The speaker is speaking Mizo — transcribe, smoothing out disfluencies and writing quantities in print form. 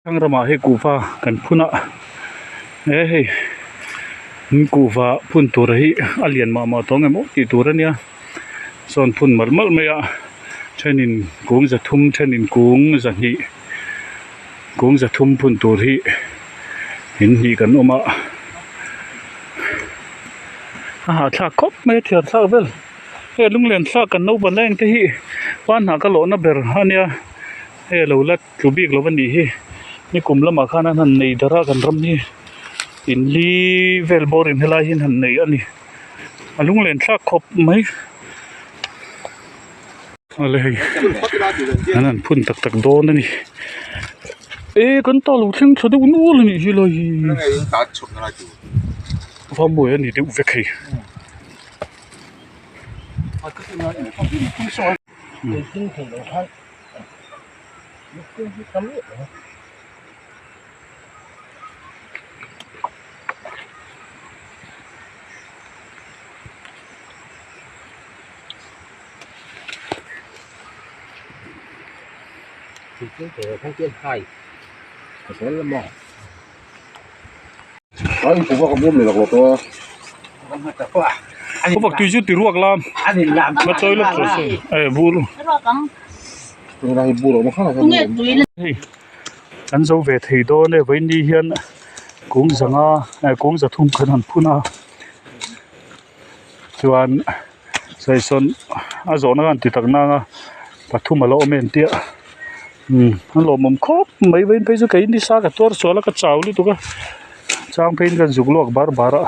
Thlang ramah hei kuhva kan phun a he hei kuhva phun tur hi a lian mah mah tawh ang em aw tih tur a nia sawn phun malh malh mai a thenin kung zathum thenin kung zahnih kung zathum phun tur hi in hnih kan awm a a hahthlak khawp mai a thian thlak vel hei lunglen thlak kan naupang na eng te hi panhnah ka lawhna ber a nia hei a lo la. Tlu bik lo a nih hi nikum lamah khan an han nei darh a kan ram hi in li vel bawr in helai hi an han nei a ni a lunglen thlak khawp mai awle hei an han phun tak tak dawn a ni e kan ta lo thleng thla deuh nual a nih hi lai hi vamawi a ni deuh vek hei. Khawvak tui chu ti ruak la a chawi lawk tawh se eh bur hei kan zo ve thei dawn e vawiin hian kung zanga eh kung zathum kan han phun a chuan sawisawn a zawhna khan ti tak nang a pathum a la awm em tih a umm a lawmawm khawp mai vawiin phei chu kei nisa ka tuar sual a ka chau lutuk a chang pheiin ka zuk luak bar bar a.